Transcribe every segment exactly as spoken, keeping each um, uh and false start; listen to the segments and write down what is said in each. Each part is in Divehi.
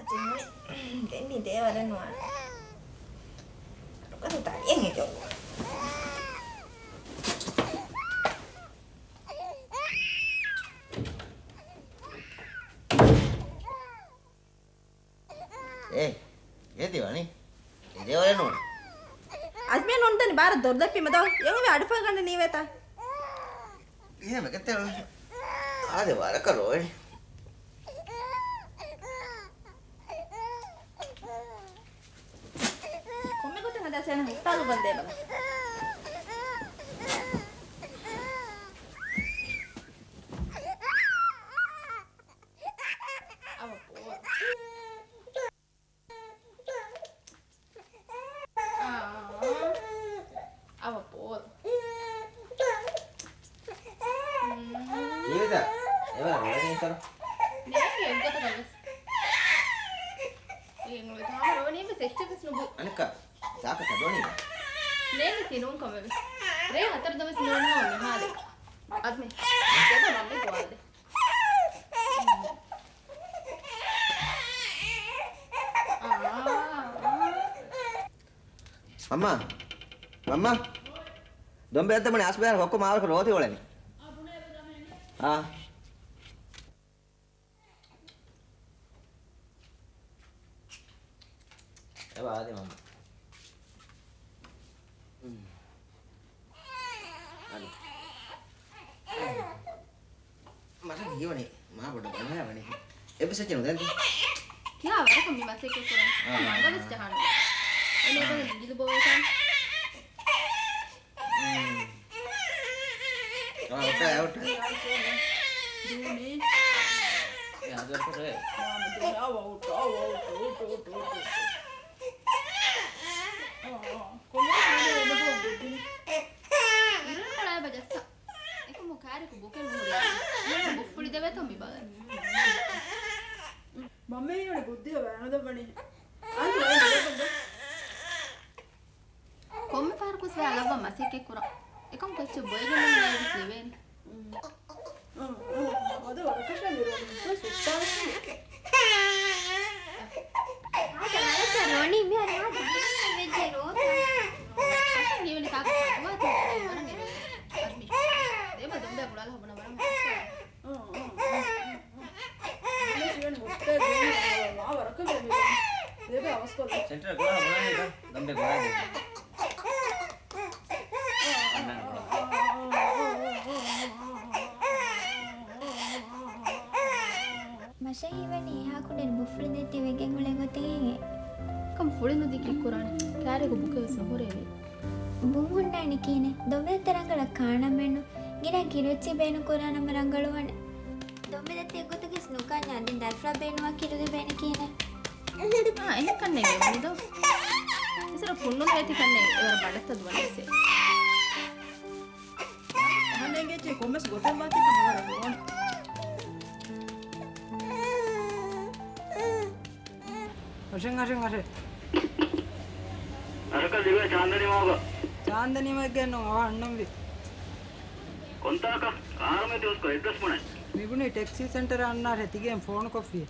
ދެން ނިދޭ ވަރެއް ނުވާނެ. ކަން ތަޅިއެއް ހިތުން. އޭ، އޭތި ވަނީ؟ އެދޭވަރެއް ނޫން. އަޒްމީ ނޫން ދަނީ ބާރަށް ދޮރު ދެއްޕީމަ ދޯ. އެއޮތް އަޑުފަހަ ގަނޑަށް ނީވޭތަ؟ އޭ، މެގެތެ. އާދެ ވަރަކަށް ރޯވެނީ. ކޮންމެ ގޮތެއް ހަދާ ސޭނަ ހުއްޓާލުގަން ދޭބަލަ. އަވަ ޕޯލް. އާ. އަވަ ޕޯލް. ނީވެތަ؟ އެވަރަށް ރޮޅެނީ ކަރު. ނޭނގެ އެއްގޮތަކަށް ވެސް. އޭނގުޅި ތާމަ ރޮވެނީ ވެސް އެއްޗެއް ވެސް ނުބު. އަނެއްކާ، ތާކަށް ތަދުވަނީ. ނޭނގެ ތިނޫން ކަމެއް ވެސް. ރޭ ހަތަރު ދަމެސް ނުވަނަހަ މިހާލެ. އަޒްމީ، ދެބަ މަންމީ ގޮވާލެ. މަންމާ! މަންމާ! ދޮންބެ އައްތަ ބުނެ އަސްބެހާރަ ހޮއްކޮ މާވަރަކަށް ރޯތި އުޅެނީ. އާ. އެބަ އާދެ މަންމާ. އަދި. މަށަށް ހީވަނީ މާ ބޮޑަށް ގަންނަ ވަނީ. އެއްވެސް އެއްޗެއް ނުދޭން. ކިހާ ވަރަކަށް މި މަސައްކަތް ކުރަން؟ އާ. މަންގަވެސް ޖަހާނު. އެނެ އާ. އެބަ ނިގިލު ބޮވޭކަން. އާ، އައުޓް، އައުޓް. ދޫނީ. އެ އަދު އައުޓް. މާމަ ދޫނީ. އާ، އައުޓް، އާ، އައުޓް. އާ، އާ. ކޮންމެ ކާރި އެބަ ބުއްދިން. އިރުން ކޮޅާ އެބަ ޖައްސަ. އެކަމު ކާރިކު ބުކެއް ނުހުރި. ބުއްފުޅި ދެވޭތޯ މި ބަލަ. މަންމަ ހީވަނީ ބުއްދިއަށް ވަރަށް ނުދައްވަނީ. އާން ވަރަށް ނުދައްވަން. ކޮންމެ ފަހަރަކުސް ވެ އަލަށްވާ މަސައްކަތް ކުރަން. އެކަމަކު އެއްޗެއް ބޮއެގެން ނޫން ވެސް ލިބޭނެ. އަދަ ވަރަކަށާ މިރުވަނީ ސުއްތާ. ރޯނީ މިހާރު ވެއްޖެ ރޯތަ. ހީވަނީ ތާކަށް ކަދުވާތީ ވަރަށް ނިރުވެ. އަޒްމީ. ދޭބަ ދޮންބެ ގުޅާލަ ހަބުނަ ވަރަށް ހަސްކާ. ސެންޓަރ ގުޅާ ބުނާނީ ދަންބެ ގުޅާ ދޭ. މަށަށް ހީވަނީ އެހާ ކުޑަން ބުފްޅި ދެއްތި ވެގެން އުޅޭ ގޮތެއް ހެނގޭ. ކަން ފުޅި ނުދީ ކީއްކުރާނެ؟ ކާރިއަކު ބުކެއް ވެސް ނުހުރޭ މީ. ބުން ހުންނާނީ ކިހިނެއް؟ ދޮންބެ ދައްތަ ރަނގަޅަށް ކާނަމެއްނު. ގިނަ ކިރުއްޗި ބޭނުން ކުރާނަމަ ރަނގަޅުވާނެ. ދޮންބެ ދައްތަ އެއްގޮތަކަސް ނުކާންޏާ ދެން ދަރިފުޅާ ބޭނުންވާ ކިރު ލިބޭނެ ކިހިނެއް؟ އާ، އެހެން ކަންނޭނގެ ވަނީ ދޯ. އިސަރަ ފުންނުން ވޭތި ކަންނޭނގެ އެވަރަށް ބަޑަށް ތަދުވަނީސް. އަހަންނޭނގެ ކޮންމެސް ގޮތެއް ވާތީ ކަމަށް ވަރަށް ނުވާނެ. އަށެއް، އަށެއް، އަށެއް. އަށަކަށް ލިބޭ ޗާންދަނީ މަގަށް. ޗާންދަނީ މަގެއް ނޫން، އަވަހަށް އަންނަންވީ. ކޮންތާކަށް؟ އަހަރުމެ ތި އުސްކޮށް އެއްވެސް ބުނެ. މި ބުނީ ޓެކްސީ ސެންޓަރ އަންނާށޭ ތިގެން ފޯނު ކޮށްފި.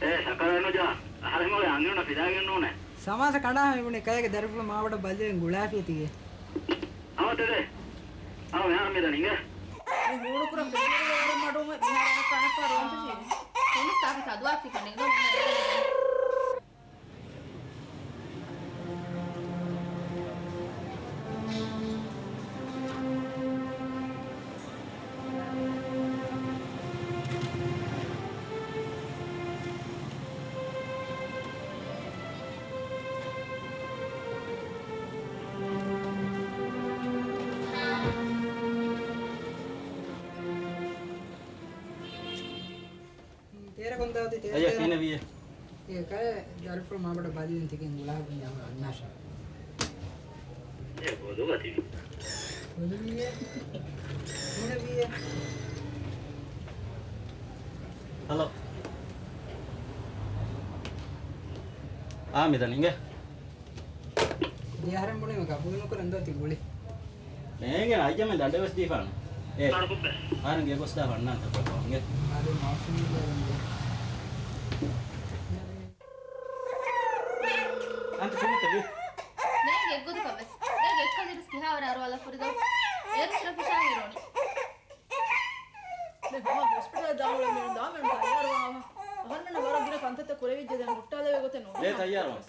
އޭ، ސަކަރާތް ނުޖާ. އަހަރެން އޮވޭ އަންހެނުންނަށް ފިލާގެން ނޫނޭ. ސަމާސަ ކަނޑާ މި ބުނީ ކައިގެ ދަރިފުޅު މާބޮޑަށް ބަލިވެގެން ގުޅާފި ތިގެ. އަވަ ތެދެ. އަވަ މިހާރު މިދަނީ އިނގޭ. މި ހޫނުކުރަން ފެށިގެން ވަރަށް މަޑުވުމެއް މިހާރު އަނެއްކާ އަނެއްކާ ރޯންޗަށީ. ކޮންމެސް ތާކަށް ތަދުވާތީ ކަންނޭނގެ ދޯ. ތޭރަ ކޮންތާ އޮތީ؟ ތޭރަ، އައްޔަ، ތޭރަ. ކިހިނެއް ވީއޭ؟ އޭ ކައި ދަރިފުޅު މާބޮޑަށް ބަލިވެގެން ތިގެން ގުޅާގެން އަންނާށޭ. އޭ ބޮލުގަ ތިބި. ބޮލު ވީއޭ. ކިހިނެއް ވީއޭ؟ ހަލޯ. އާ، މިދަނީ އިނގޭ. ދިޔަ އަހަރެން ބުނީމަ ގަބޫލު ނުކުރަން ދޯ ތި ގުޅި. ނޭނގެ އައްޔަމެން ދަނޑެއް ވެސް ދީފާނު. އޭ. އަހަރެން ގެ ގޮސްދާ ވަންނާން ތަކޮ އިނގޭ. އާދެ މާފުން ދޭ. އަންތަ ކުންތަވި. ނޭނގެ އެއްގޮތަކަށް ވެސް. ނޭނގެ އެއްކަލަ އިރުސް ކިހާވަރަށް އަރުވާލާފަ ރިދޯ. އޭރު ސުރަ ފިށާ އިރުވަނީ. ދެން ހަމަ ހޮސްޕިޓަލަށް ދާން އުޅޭ މީހުން ދާން މީހުން ތައްޔާރުވާ. އަހަރުމެންނަށް ވަރަށް ގިނަ ކަންތައްތައް ކުރެވިއްޖެ ދެން ހުއްޓާލެވޭ ގޮތެއް ނޯންނާނެ. ދޭ ތައްޔާރުވާން.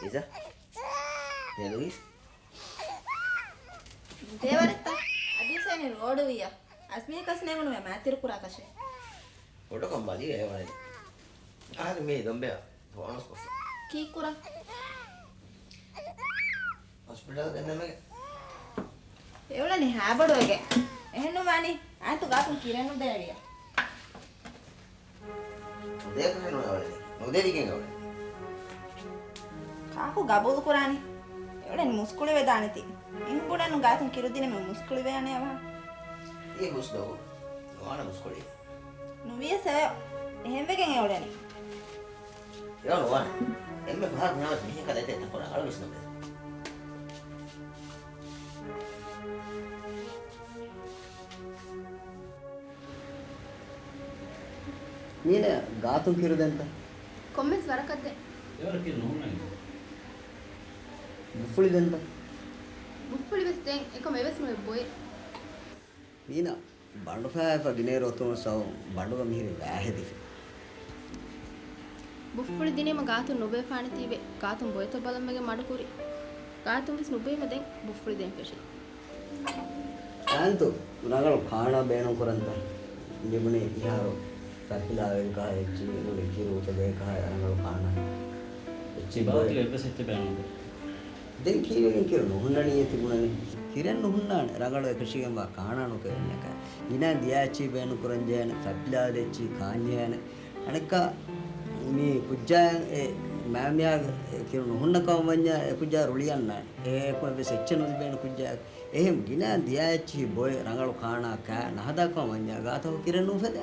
ލީޒާ، ދޭ ވަރަށްތަ؟ އަދި ހުސެން ރޯޑު ވިޔަ. އަޒްމީކަސް ނޭނގުނުމޭ މާތިރު ކުރާކަށެއް. ބޮޑަކަށް ބަލި އެވަނެ. އަހަރެން މީ ދޮންބެއަށް ފޯނުސް ކޮށްފަ. ކީއްކުރަން؟ ހޮސްޕިޓަލް ގެންނަމެގެ. އެއުޅެނީ ހާބޮޑުވެގެން. އެހެންނުވާނީ އާންތު ގާތުން ކިރެއް ނުދޭނެވިޔަ. ނުދޭކަށެއް ނުވެ އަވަޅެނީ. ނުދޭ ދިގެން އަވަޅެނީ. ކާކު ގަބޫލުކުރާނީ. އެއުޅެނީ މުސްކުޅިވެދާނެތީ. މީހުން ބުނަން ގާތުން ކިރުދިނެމެ މުސްކުޅިވޭނެ އަވަހަށް. އެ ހުސް ދޮގު. ނުވާނެ މުސްކުޅި. ނުވިޔަސް އެޔޮ. އެހެންވެގެން އެ އުޅެނީ. އެޔޮ ނުވާނެ. އެންމެ ފަހަރަކު ނަމަވެސް މީހަކަށް ދަތި އެތަން ކުރާ އަޅު ވިސްނަންވެ. މީނަ ގާތުން ކިރު ދެންތަ؟ ކޮންމެސް ވަރަކަށް ދޭ. އެވަރަށް ކިރު ނުހުންނަނީ. ބުފުޅި ދެންތަ؟ ބުފުޅި ވެސް ދޭން. އެކަމަ އެވެސް ނުވެ ބޮއެ. މީނަ ބަނޑު ފައިފަ ގިނައިރު އޮތުމަށް ސައު ބަނޑުގަ މިހިރި ވައި ހެދިފި. ބުފުޅި ދިނީމަ ގާތުން ނުބޭފާނެތީވެ، ގާތުން ބޮއެތޯ ބަލަންވެގެން މަޑުކުރި. ގާތުން ވެސް ނުބުއިމަ ދެން ބުފުޅި ދޭން ފެށި. އާންތު، ރަނގަޅު ކާނާ ބޭނުން ކުރަންތަ؟ މިބުނީ އިހާރު ފަތިލާވެގެ ކަހަ އެއްޗި ނުވެ ކިރު އުފެދޭ ކަހަ ރަނގަޅު ކާނާ. އެއްޗި ބާ ބޮއެ. ތި އެއްވެސް އެއްޗެއް ބޭނުން. ދެން ކީއްވެގެން ކިރު ނުހުންނަނީ ތި ބުނަނީ؟ ކިރެއް ނުހުންނާނެ، ރަނގަޅު އެކަށީގެންވާ ކާނާ ނުކެވެންޏަކަށް. ގިނަ ދިޔަ އެއްޗި ބޭނުން ކުރަންޖެހޭނެ، ފަތިލާވެދޭ އެއްޗި ކާންޖެހޭނެ. އަނެއްކާ މި ކުއްޖާއަށް އެ މާމިޔާ ކިރު ނުހުންނަ ކަމަށް ވަންޏާ އެ ކުއްޖާ ރުޅިއަންނާނެ. އެ އެކު އެއްވެސް އެއްޗެއް ނުލިބޭނެ ކުއްޖާއަށް. އެހެން ގިނަ ދިޔަ އެއްޗިހި ބޮއެ ރަނގަޅު ކާނާ ކާ ނަހަދާ ކަމަށް ވަންޏާ ގާތަކު ކިރެއް ނުއުފެދޭ.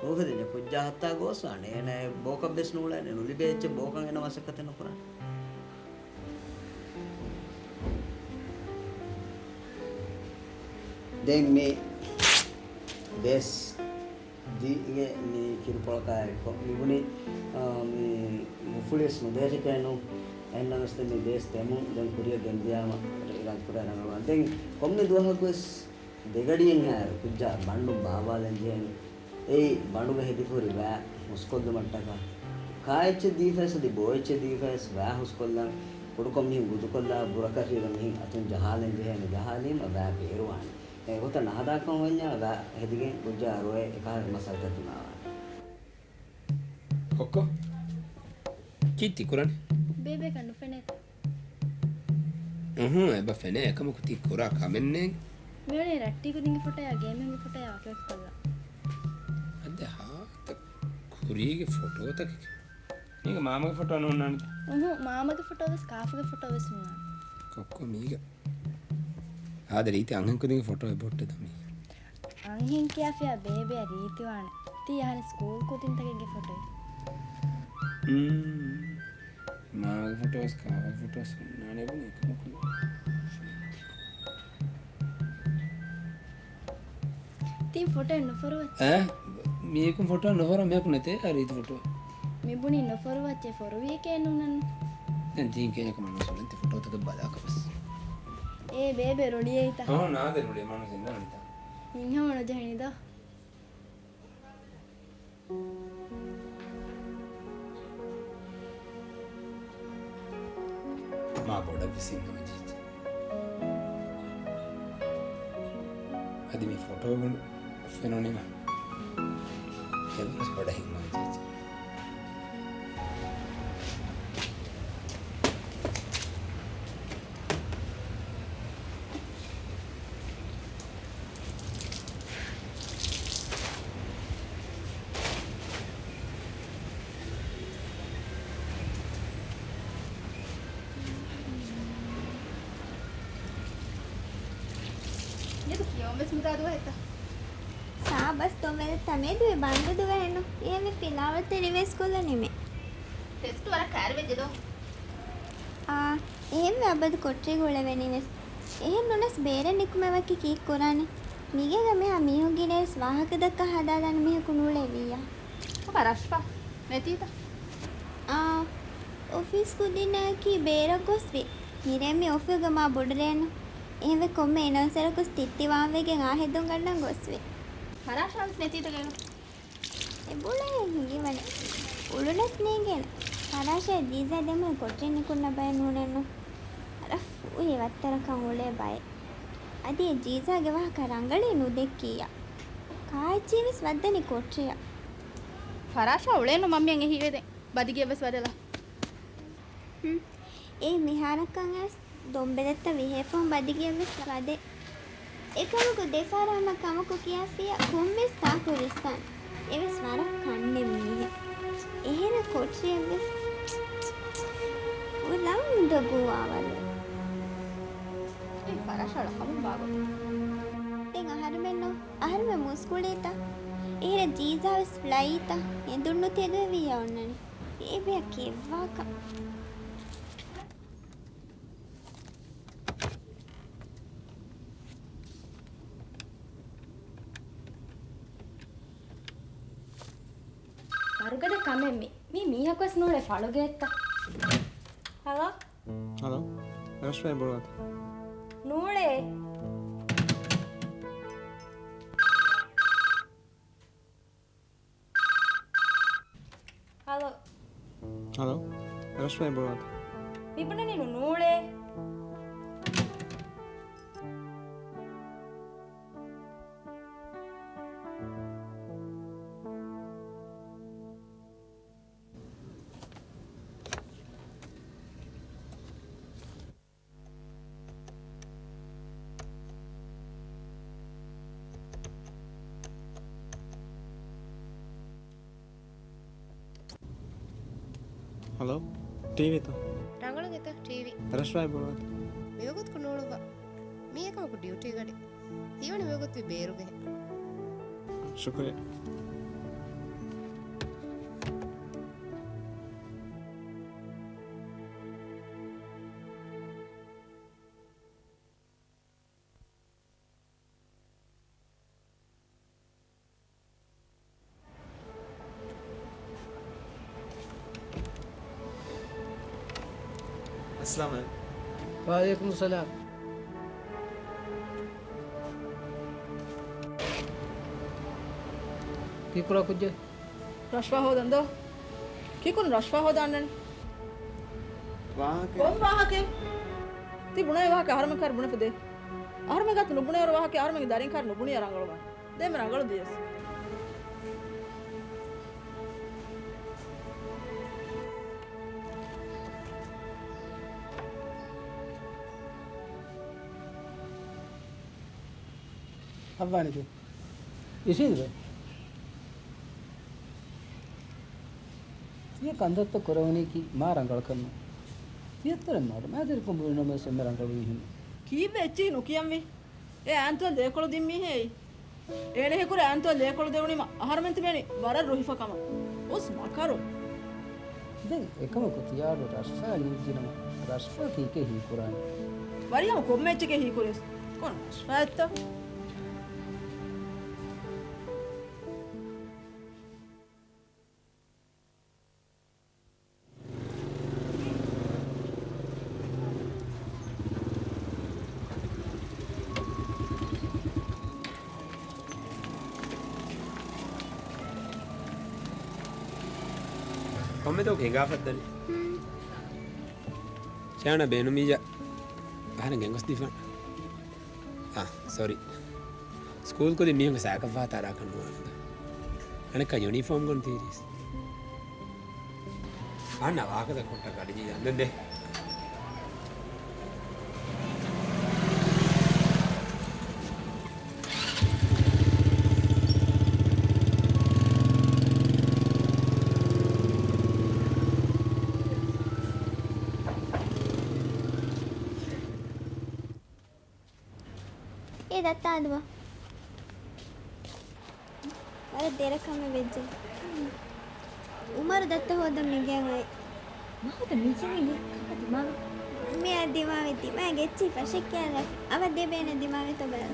ނުއުފެދިއްޖެ ކުއްޖާ ހައްތާ ގޯސްވާނެ. އޭނަ އެ ބޯކަށް ވެސް ނޫޅޭނެ. ނުލިބޭ އެއްޗެއް ބޯކަން އޭނަ މަސައްކަތެއް ނުކުރާނެ. ދެން މި ބޭސް ދީގެ މި ކިރުކޮޅަކާ އެއްކޮށް މިބުނީ، އާ، މި މުފުޅިވެސް ނުދޭށެކޭ ނޫން. އެހެންނަމަވެސް ދެން މި ބޭސް ދެމުން ދެން ކުރިއަށް ގެންދިޔާމަ ރަނގަޅުކުރާ ރަނގަޅުވާނެ. ދެން ކޮންމެ ދުވަހަކުވެސް ދެގަޑިއެއްހާއިރު ކުއްޖާ ބަނޑުން ބާއްވާލަން ޖެހޭނެ. އެއީ ބަނޑުގަ ހެދިފަ ހުރި ވައި ހުސްކޮށްލުމަށްޓަކާ. ކާއެއްޗެއް ދީފަޔަސް އަދި ބޯއެއްޗެއް ދީފަޔަސް ވައި ހުސްކޮށްލަން ކުޑަކޮށް މިހެން ގުދުކޮށްލާ ބުރަކަށި މިހެން އަތުން ޖަހާލަން ޖެހޭނެ. ޖަހާލީމަ ވައި ބޭރުވާނެ. އެގޮތަށް ނަހަދާކަން ވަންޏާ ވައި ހެދިގެން ކުއްޖާ ރޮއެ އެކަހަލަ މަސައްކަތު ނާވާނެ. ކޮއްކޮ؟ ކީއްތި ކުރަން؟ ބޭބޭކަށް ނުފެނޭތަ؟ އުހު، އެބަ ފެނޭ އެކަމަކު ތި ކުރާ ކަމެއްނޭނގެ. މިވަނީ ރައްޓީ ކުދިންގެ ފޮޓޯޔާ ގޭމެންގެ ފޮޓޯޔާ ވަކިވަކި ކޮށްލާ. އަދެ ހާ، ތަ ކުރީގެ ފޮޓޯތަކެކެ. މީގެ މާމަގެ ފޮޓޯ ނޯންނާނެ. އުހު، މާމަގެ ފޮޓޯ ވެސް ކާފުގެ ފޮޓޯ ވެސް ނޫން. ކޮއްކޮ މީގެ. އާދެ ރީތި އަންހެން ކުދިންގެ ފޮޓޯ އެބޮއްޓެ ދަމީ. އަންހެން ކިޔާފިޔާ ބޭބެއަށް ރީތިވާނެ. ތީ އަހަނި ސްކޫލް ކުދިންތަކެއްގެ ފޮޓޯ. މް. މާގެ ފޮޓޯސް ކާގެ ފޮޓޯސް ހުންނާނެ ބުނެ އެކަމަކު. ތިން ފޮޓޯ ނުފޮރުވައްޗޭ. އަ، މީކުން ފޮޓޯ ނުފޮރު މީކު ނެތޭ އަ ރީތި ފޮޓޯ. މި ބުނީ ނުފޮރުވައްޗޭ ފޮރުވީކޭ ނޫނަން. ދެން ތީން ކޭނަކަ މަނުސުން ތި ފޮޓޯތަކެއް ބަލާކަ ބަސް. އޭ ބޭބެ ރުޅިއެއްތަ؟ ހޯ ނާދެ ރުޅި މަނުސިން ނާނިތަ؟ ހިންހަމަ ނުޖެހެނީ ދޯ. މާ ބޮޑަށް ވިސިން ހަމަޖެހިއްޖެ. އަދި މި ފޮޓޯގަނޑު ފެނުނީމަ އެވެސް ބޮޑަށް ހިން ހަމަޖެހިއްޖެ. މިއަދު ކިޔަވަން ވެސް ނުދާ ދުވަހެއްތަ؟ ސާބަސް ދޮންވެލަތްތަ މިއަދު ބަންދު ދުވަހެއްނު. އެހެންވެ ފިލާވަޅުތެރިވެސް ކޮށްލަނީމޭ. ޓެސްޓު ވަރަށް ކައިރިވެއްޖެ ދޯ. އާ، އެހެންވެ އަބަދު ކޮޓަރީގަ އުޅެވެނީވެސް. އެހެން ނޫނަސް ބޭރަށް ނިކުމެވަކި ކީއްކުރާނެ؟ މިގޭގަ މިހާ މީހުން ގިނައިރުވެސް ވާހަކަ ދައްކާ ހަދާލާނެ މީހަކު ނޫޅޭ ވިއްޔާ. ކޮބާ ރަޝްފާ ނެތީތަ؟ އާ، އޮފީސް ކުދިންނާއެކީ ބޭރަށް ގޮސްވި. މިރޭ މި އޮފީހުގަ މާ ބޮޑު ރޭނު. އެހެންވެ ކޮންމެ އެނައުންސަރަކުސް ތިއްތި ވާންވެގެން އާ ހެދުން ގަންނަން ގޮސްވި. ފަރާޝާވެސް ނެތީތަ ގޭގަ؟ އެ ބުޅައެއް ހިނގިވަނީ. އުޅުނަސް ނޭނގޭނެ. ފަރާޝާ ޖީޒާ ދެމުން ކޮޓަރިން ނިކުންނަ ބައެއް ނޫނެއްނު. އަރަ ފޫހި ވައްތަރަކަށް އުޅޭ ބައެއް. އަދި އެ ޖީޒާގެ ވާހަކަ ރަނގަޅީ ނުދެއްކިއްޔާ. ކާއެއްޗީވެސް ވައްދަނީ ކޮޓަރިއަށް. ފަރާޝާ އުޅޭނު މަންމިއަށް އެހީވެދެން. ބަދިގެއަށްވެސް ވަދެލާ. ހުން. އޭ މިހާރަކަށް އައިސް ދޮންބެލަތައް ވިހޭފަހުން ބަދިގެއަށްވެސް ވަދެ. އެކަމަކު ދެފަހަރަށް ހަމަ ކަމަކު ކިޔާފިއްޔާ ކޮންމެސް ތާކު ރިއްސާން. އެވެސް ވަރަށް ކަންނެއް މީހެއް. އެހެރަ ކޮޓަރިއަށްވެސް އުލަން އުނދަގޫ އާވަރު. އެ ފަރާޝާ ރަހަމުން ބާގޮތަށް. ދެން އަހަރުމެންނޯ؟ އަހަރުމެން މުސްކުޅީތަ؟ އެހެރަ ޖީޒާވެސް ފްލައިތަ؟ އެނދުން ނުތެދުވެވިއްޔާ އޮންނަނީ. ބޭބެއަށް ކެއްވާކަށް. ވަރުގަދަ ކަމެއް މި. މީ މީހަކުވެސް ނޫޅޭ ފަޅުގެއެއްތަ؟ ހަލޯ؟ ހަލޯ؟ ރަޝްފާ ބޮޑުވާތަ؟ ނޫޅޭ. ހަލޯ. ހަލޯ. ރަޝްފާ ބޮޑުވާތަ؟ މި ބުނަނީ ނޫ-، ނޫޅޭ. ހަލޯ، ޓީވީތަ؟ ރަނގަޅު ގެތަ ޓީވީ؟ ރަޝްފާ ބޮޑުވާތަ؟ މިވަގުތު ނޫޅުއްވާ. މީ އެކަމަކު ޑިއުޓީ ގަޑި. ހީވަނީ މިވަގުތު ބޭރުގެ. ޝުކުރިއްޔާ. އައްސަލާމު ޢަލައިކުމް. ވަޢަލައިކުމުއްސަލާމް. ކީކުރާ ކުއްޖެއް؟ ރަޝްފާ ހޯދަން ދޯ. ކީކުރުން ރަޝްފާ ހޯދާންނަނީ؟ ވާހަކަ. ކޮން ވާހަކައެއް؟ ތި ބުނޭ ވާހަކަ އަހަރުމެން ކާރު ބުނެފަ ދޭ. އަހަރުމެން ގާތު ނުބުނޭވަރު ވާހަކަ އަހަރުމެންގެ ދަރިން ކާރު ނުބުނިޔާ ރަނގަޅުވާނެ. ދޭ މި ރަނގަޅު ދިޔަސް. ހައްވާނެތި. އިށީނދެ. ތިޔަ ކަންތައްތައް ކުރެވުނީކީ މާ ރަނގަޅަކަށްނު. ތިޔަ އަތޮޅެއް މަޑުމައިދެރިކަން ބުނިނަމަވެސް އެންމެ ރަނގަޅު މީހުން. ކީއްވެ އެއްޗެހި ނުކިޔަންވީ؟ އެ އާންތުއަށް ލޭކޮޅު ދިން މީހެއް އެއީ. އޭނަ ހެކުރެ އާންތުއަށް ލޭކޮޅު ދެވުނީމަ އަހަރުމެން ތިބޭނީ ވަރަށް ރުހިފަ ކަމަށް. އުސް މަކަރު. ދެން އެކަމަކު ތިޔާ އަޑު ރަޝްފާ ނިއްޖިނަމަ ރަޝްފާ ކީކޭ ހީކުރާނީ؟ ވަރިހަމަ ކޮންމެ އެއްޗެކޭ ހީކުރިޔަސް. ކޮން ރަޝްފާއެއްތަ؟ ކޮންމެ ދުވަހަކު ހިނގާފައްދަނީ. ޝާނާ ބޭނުމިއްޔާ އަހަރެން ގެންގޮސްދީފާނެ. އާ، ސޮރީ. ސްކޫލް ކުދިން މީހުންގެ ސައިކަށް ފަހަތަށް އަރާކަށް ނުވާނެތަ؟ އަނެއްކާ ޔުނީފޯމް ގޮން ތީރީސް. އަންނަ ވާހަކަ ދައްކަން ގަޑި ޖީ އަންދެން ދޭ. އޭ ދައްތާ އަދުމަ. ވަރަށް ދެރަ ކަމެއް ވެއްޖެ. އުމަރު ދައްތަ ހޯދަން މިގޭން އައި. މަހުދަ މިޖެހި ކަހަ ދިމާވި. މިއާ ދިމާވެ ދިމާގެ އެއްޗިހި ފަށެއް ކިޔާލަފި. އަވަ ދެބޭނެ ދިމާވެތޯ ބަލަ.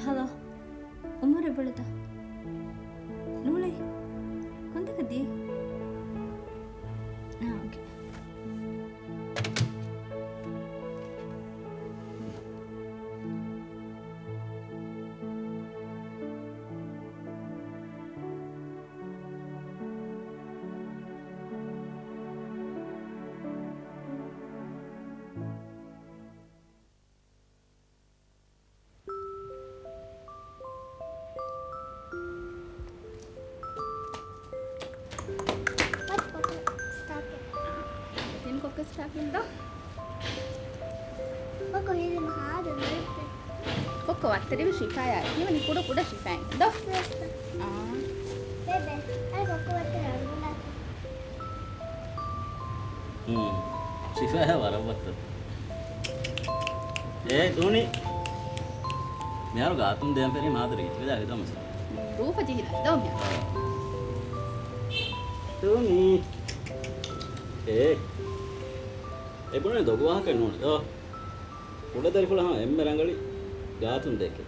ހަލޯ. އުމުރެއް ބުޅެތަ؟ ނޫޅޭ. ކޮންތަކަށް ދިޔައީ؟ އާ، އޯކޭ. ތިން ކޮއްކޮ ސްޓާކިން ދޯ. ކޮއްކޮ ހިލިމަ ހާދަ ނަރުއްޕެ. ކޮއްކޮ ވައްތަރިވި ޝިފާޔާ. މިވަނީ ކުޑަ ކުޑަ ޝިފާއިން ދޯ. އާ. ބޭބެ، އަދި ކޮއްކޮ ވައްތަރި އަންގުލާ. ހުން. ޝިފާޔާ ވަރަށް ވައްތަރު. އޭ ދޫނި. މިހާރު ގާތުން ދޭން ފެރި މާދަރި ގިތި ވެދާ ހިދާ މަސަ. ރޫފަ ޖެހިލާ ދޯ މިހާރު. ދޫނި. އޭ. އެ ބުނެ ދޮގު ވާހަކަ ނޫން ދޯ. ކުޑަދަރިފުޅަށް ހަމަ އެންމެ ރަނގަޅީ ގާތުން ދޭކެ.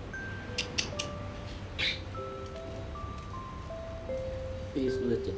ޕީސް ނުދެއްޗެ.